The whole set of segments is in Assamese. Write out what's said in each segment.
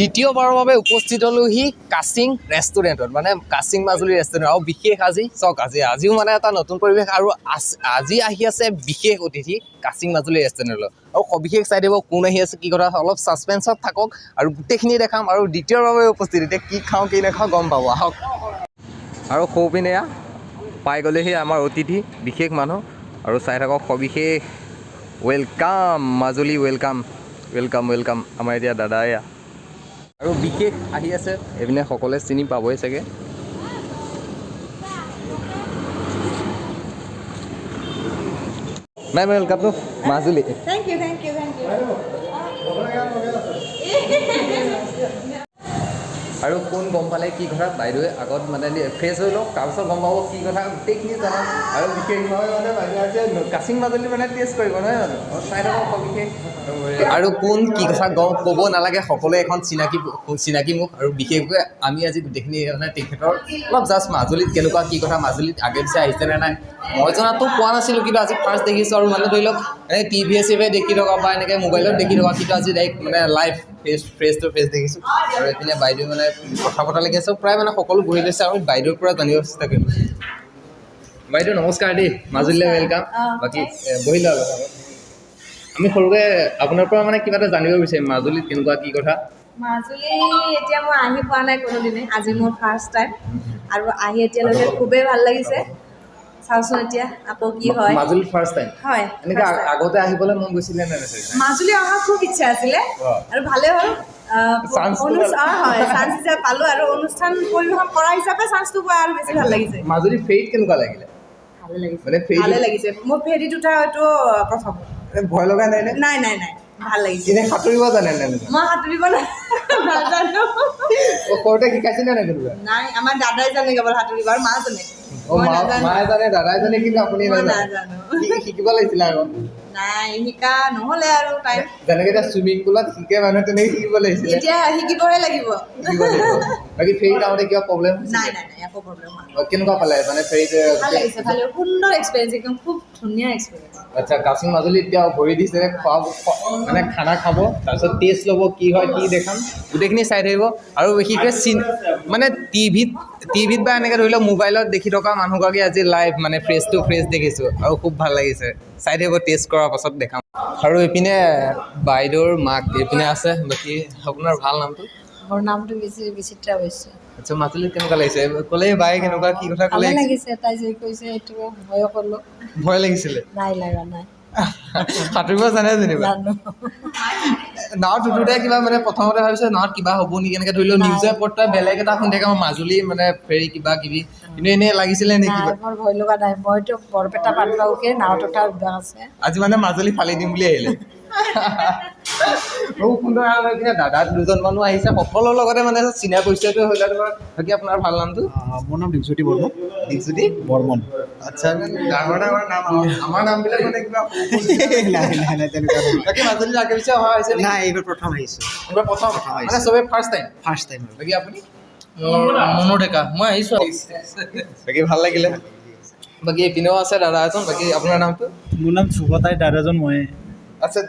দ্বিতীয়বাৰৰ বাবে উপস্থিত হ'লোহি কাচিং ৰেষ্টুৰেণ্টত, মানে কাচিং মাজুলী ৰেষ্টুৰেণ্ট। আৰু বিশেষ আজি চাওক, আজিও মানে এটা নতুন পৰিৱেশ আৰু আজি আহি আছে বিশেষ অতিথি কাচিং মাজুলী ৰেষ্টুৰেণ্টলৈ। আৰু সবিশেষ চাই দিব কোন আহি আছে, কি কথা, অলপ ছাছপেঞ্চত থাকক আৰু গোটেইখিনি দেখাম। আৰু দ্বিতীয়ৰ বাবে উপস্থিত, এতিয়া কি খাওঁ কি নাখাওঁ গম পাব, আহক। আৰু সৌপিনে এয়া পাই গ'লেহি আমাৰ অতিথি, বিশেষ মানুহ। আৰু চাই থাকক সবিশেষ। Welcome Majuli, welcome welcome welcome. আমাৰ এতিয়া দাদা এয়া আৰু বিশেষ আহি আছে, এইপিনে সকলোৱে চিনি পাবই চাগে। Ma'am welcome to Majuli. Thank you, thank you, thank you. আৰু কোন গম পালে কি কথা, বাইদেৱে আগত মানে ফ্ৰেছ হৈ লওক, তাৰপিছত গম পাব কি কথা, গোটেইখিনি জনাম। আৰু বিশেষভাৱে মানে বাইদেৱে আছে কাচিং মাজুলী মানে টেষ্ট কৰিব, নহয় জানো? অঁ, চাই থাকক সবিশেষ। আৰু কোন কি কথা গম ক'ব নালাগে, সকলোৱে এখন চিনাকি চিনাকি মুখ। আৰু বিশেষকৈ আমি আজি গোটেইখিনি মানে তেখেতৰ অলপ জাষ্ট মাজুলীত কেনেকুৱা কি কথা, মাজুলীত আগে পিছে আহিছে নে নাই, মই জনাতো পোৱা নাছিলোঁ, কিন্তু আজি ফাৰ্ষ্ট দেখিছোঁ। আৰু মানে ধৰি লওক এনেকৈ টিভিয়ে চিভিয়ে দেখি থকা বা এনেকৈ মোবাইলত দেখি থকা, কিন্তু আজি ডাইৰেক্ট মানে live face to face দেখিছোঁ। আৰু এইপিনে বাইদেউ মানে কথা পতা লাগি আছে, প্ৰায় মানে সকলো বহি লৈছে আৰু বাইদেউৰ পৰা জানিব চেষ্টা কৰিম। বাইদেউ নমস্কাৰ দেই, মাজুলীলৈ welcome. বাকী বহি লওক অলপ আগত। আমি সৰুকৈ আপোনাৰ পৰা মানে কিবা এটা জানিব বিচাৰিম, মাজুলীত কেনেকুৱা কি কথা। মাজুলী এতিয়া মই আহি পোৱা নাই কোনোদিনে, আজি মোৰ ফাৰ্ষ্ট টাইম আৰু আহি এতিয়ালৈকে খুবেই ভাল লাগিছে। চাওঁচোন এতিয়া আকৌ কি হয়। মাজুলীত ফাৰ্ষ্ট টাইম? হয়। এনেকৈ first time. আগতে আহিবলৈ মন গৈছিলে নে নাছিলে? মাজুলী অহা খুব ইচ্ছা আছিলে আৰু ভালে হ'ল। Chance টো পালা। হয়, চান্স হিচাপে পালোঁ আৰু অনুষ্ঠান পৰিৱেশন কৰা হিচাপে চান্সটো পোৱা আৰু বেছি ভাল লাগিছে। মাজুলী ফেৰীত কেনেকুৱা লাগিলে? ভালে লাগিছে। মানে ফেৰীত ভালে লাগিছে। মোৰ ফেৰীত উঠা হয়তো প্ৰথম। এ, ভয় লগা নাই নে? নাই নাই নাই, ভাল লাগিছে। এনে সাঁতুৰিব জানে নে নাজানে? মই সাঁতুৰিব নাজানো। অ, সৰুতে শিকাইছিলে নে কোনোবাই? নাই, আমাৰ দাদাই জানে কেৱল সাঁতুৰিব আৰু মা জানে। অ, মই মা নাজানো। মায়ে জানে, দাদাই জানে, কিন্তু আপুনি মই নাজানে। নাজানো। শিকিব লাগিছিলে আকৌ। নাই, শিকা নহ'লে আৰু টাইম। যেনেকে এতিয়া চুইমিং পুলত শিকে মানুহে, তেনেকে শিকিব লাগিছিলে। এতিয়া শিকিবহে লাগিব। শিকিব লাগিব। বাকী ফেৰীত আহোঁতে কিবা প্ৰব্লেম? নাই নাই নাই, একো প্ৰব্লেম হোৱা নাই। কেনেকুৱা পালে মানে ফেৰীত? ভাল লাগিছে, ভাল লাগিছে। সুন্দৰ এক্সপিৰিয়েঞ্চ, একদম খুব ধুনীয়া এক্সপিৰিয়েঞ্চ। আচ্ছা, কাচিং মাজুলীত এতিয়া ভৰি দিছে, খোৱা মানে খানা খাব, তাৰপিছত টেষ্ট ল'ব, কি হয় কি দেখাম, গোটেইখিনি চাই থাকিব। আৰু বিশেষকৈ মানে টিভিত বা এনেকৈ ধৰি লওক মোবাইলত দেখি থকা মানুহগৰাকী আজি লাইভ মানে ফ্ৰেছ টু ফ্ৰেছ দেখিছোঁ আৰু খুব ভাল লাগিছে। চাই থাকিব, টেষ্ট কৰাৰ পাছত দেখাম। আৰু এইপিনে বাইদেউৰ মাক এইপিনে আছে। বাকী আপোনাৰ ভাল নামটো? মোৰ নামটো বিচিত্ৰা বৈশ্য। আচ্ছা, মাজুলীত কেনেকুৱা লাগিছে ক'লে বাই, কেনেকুৱা কি কথা ক'লে? ভালে লাগিছে, তাই যি কৈছে সেইটো ময়ো ক'লো। ভয় লাগিছিলে? নাই, লগা নাই। সাঁতুৰিব জানে যেনিবা? জানো। নাৱত উঠোতে কিবা মানে প্ৰথমতে ভাবিছে নাৱত কিবা হ'ব নেকি, এনেকে ধৰি লওক নাই। নিউজে পত্ৰই বেলেগ এটা শুনি থাকে আমাৰ মাজুলী মানে ফেৰী কিবা কিবি, কিন্তু এনেই লাগিছিলে নেকি নাই কিবা? মোৰ ভয় লগা নাই, মইতো বৰপেটা পাটবাউকে নাৱত উঠা অভ্যাস আছে। আজি মানে মাজুলী ফালি দিম বুলি আহিলে। বহুত সুন্দৰ। আৰু এইপিনে দাদা দুজন মানুহ আহিছে, সকলোৰ লগতে মানে চিনা পৰিচয়টো হৈ গ'ল তোমাৰ। বাকী আপোনাৰ ভাল নামটো? মোৰ নাম দীপজ্যোতি বৰ্মন। দীপজ্যোতি বৰ্মন। আচ্ছা, ইমান ডাঙৰ ডাঙৰ নাম, আমাৰ নামবিলাক মানে কিবা সৰু সৰু। নাই নাই নাই, তেনেকুৱা নহয়। বাকী মাজুলীত আগে পিছে অহা হৈছে নেকি? নাই, এইবাৰ প্ৰথম আহিছোঁ। এইবাৰ প্ৰথম? আহিছোঁ। মানে চবেই ফাৰ্ষ্ট টাইম? First time. বাকী আপুনি? মনো ডেকা, মই আহিছোঁ। বাকী ভাল লাগিলে। বাকী এইপিনেও আছে দাদা এজন। বাকী আপোনাৰ নামটো? মোৰ নাম ধ্ৰুৱতাই, দাদাজন ময়ে। আচ্ছা,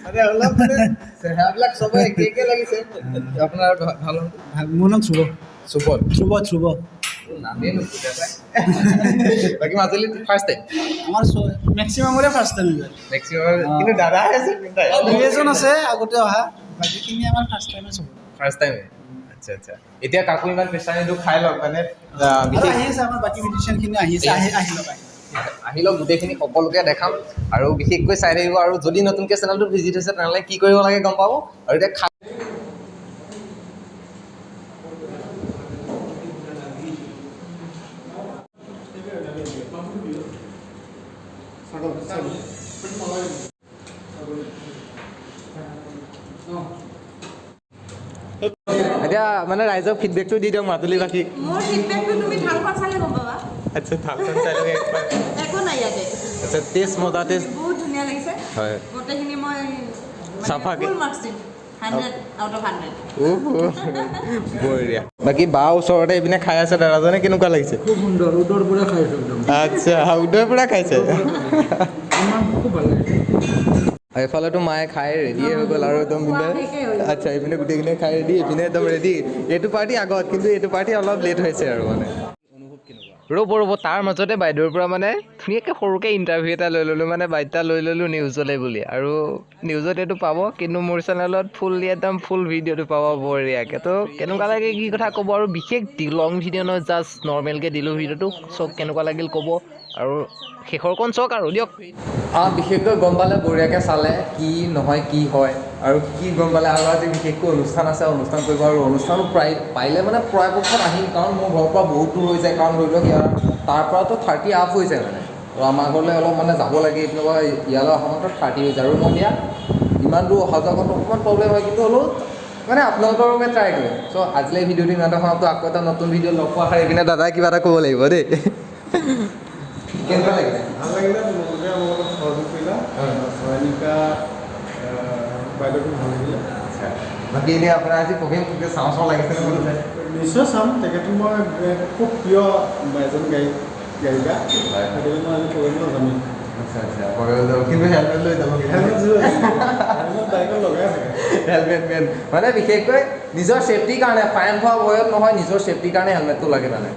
মানে অলপ মানে চেহেৰাবিলাক চবে একে একে লাগিছে। আপোনাৰ ভাল নামটো? মোৰ নাম ধ্ৰুৱ। সুবল? ধ্ৰুৱ, ধ্ৰুৱ। নামেই নুফুটে পাই। বাকী মাজুলীত ফাৰ্ষ্ট টাইম? আমাৰ মেক্সিমামৰে ফাৰ্ষ্ট টাইম এইবাৰ। মেক্সিমাম, কিন্তু দাদা আছে তিনিটাই। দুই এজন আছে আগতে অহা, বাকীখিনি আমাৰ ফাৰ্ষ্ট টাইমে চব। ফাৰ্ষ্ট টাইম, আচ্ছা আচ্ছা। এতিয়া কাকো ইমান প্ৰেছাৰ নিদিওঁ, খাই লওক মানে আৰু বিশেষ আহি আছে, আমাৰ বাকী মিউজিচিয়ানখিনি আহি আছে, আহি আহি লওক, আহি লওক। আহি লওক, গোটেইখিনি সকলোকে দেখাম আৰু বিশেষকৈ চাই থাকিব। আৰু যদি নতুনকৈ চেনেলটো ভিজিট হৈছে তেনেহ'লে কি কৰিব লাগে গম পাব। আৰু এতিয়া খা এতিয়া মানে ৰাইজক ফিডবেকটো দি দিয়ক মাজুলীবাসীক। মোৰ ফিডবেকটো তুমি থালখন চালে গম পাবা। আচ্ছা, থালখন চাই লওক একবাৰ। একো নাই ইয়াতে। আচ্ছা, টেষ্ট মজা, টেষ্ট। বহুত ধুনীয়া লাগিছে। হয়। গোটেইখিনি মই চাফাকে। ফুল মাৰ্কছ দিম, 100 আউট অফ 100। বঢ়িয়া। বাকী বা ওচৰতে এইপিনে খাই আছে দাদাজনে, কেনেকুৱা লাগিছে? খুব সুন্দৰ, উদৰ পৰা খাইছোঁ একদম। আচ্ছা, উদয়ৰ পৰা খাইছে। আমাৰ খুব ভাল লাগিছে। এইফালেতো মায়ে খাই ৰেডিয়ে হৈ গ'ল আৰু একদম বিন্দাছ। আচ্ছা, এইপিনে গোটেইখিনিয়ে খাই ৰেডি, এইপিনে একদম ৰেডি। এইটো পাৰ্টি আগত, কিন্তু এইটো পাৰ্টি অলপ লেট হৈছে আৰু মানে। ৰ'ব ৰ'ব, তাৰ মাজতে বাইদেউৰ পৰা মানে ধুনীয়াকৈ সৰুকৈ ইণ্টাৰভিউ এটা লৈ ল'লোঁ, মানে বাইট লৈ ল'লোঁ নিউজলৈ বুলি। আৰু নিউজত এইটো পাব, কিন্তু মোৰ চেনেলত ফুল একদম ফুল ভিডিঅ'টো পাব বঢ়িয়াকৈ। তো কেনেকুৱা লাগে কি কথা ক'ব, আৰু বিশেষ লং ভিডিঅ' নহয়, জাষ্ট নৰ্মেলকৈ দিলোঁ ভিডিঅ'টো। চব কেনেকুৱা লাগিল ক'ব আৰু শেষৰকণ চাওক আৰু দিয়ক। বিশেষকৈ গম পালে বঢ়িয়াকৈ চালে কি নহয় কি হয় আৰু কি গম পালে। আৰু আজি বিশেষকৈ অনুষ্ঠান আছে, অনুষ্ঠান কৰিব আৰু অনুষ্ঠানো প্ৰায় পাৰিলে মানে পৰাপক্ষত আহিম, কাৰণ মোৰ ঘৰৰ পৰা বহুত দূৰ হৈ যায়। কাৰণ ধৰি লওক ইয়াৰ তাৰ পৰাতো 30 আপ হৈ যায় মানে, আৰু আমাৰ ঘৰলৈ অলপ মানে যাব লাগে, এইপিনৰ পৰা ইয়ালৈ অহা মাত্ৰ 30 হৈ যায়। আৰু মই এতিয়া ইমান দূৰ অহা যোৱা কৰাটো অকণমান প্ৰব্লেম হয়, কিন্তু হ'লেও মানে আপোনালোকৰ বাবে ট্ৰাই কৰিম। চ' আজিলৈ ভিডিঅ'টো ইমানতে সমাপ্ত। আকৌ এটা নতুন ভিডিঅ' লগ পোৱা। এইপিনে দাদাই কিবা এটা ক'ব লাগিব দেই। কেনেকুৱা লাগিলে? ভাল লাগিলে, তোমালোকে আমাৰ লগত সহযোগ কৰিলা। চয়নিকা বাইদেউকো ভাল লাগিলে। বাকী এনেই আপোনাৰ আজি প্ৰগ্ৰেম চাওঁ চাওঁ লাগিছে নে বোলো? নিশ্চয় চাম। তেখেতো মই খুব প্ৰিয় এজন গায়িকা, গতিকে মই আজি প্ৰগ্ৰেমত যামেই। আচ্ছা, প্ৰগ্ৰেম যাব, কিন্তু হেলমেট লৈ যাব। হেলমেট, হেলমেট বাইকত লগাই থাকে। হেলমেট মেইন মানে, বিশেষকৈ নিজৰ ছেফটিৰ কাৰণে, ফাইন খোৱা ভয়ত নহয়, নিজৰ ছেফটিৰ কাৰণে হেলমেটটো লাগে মানে।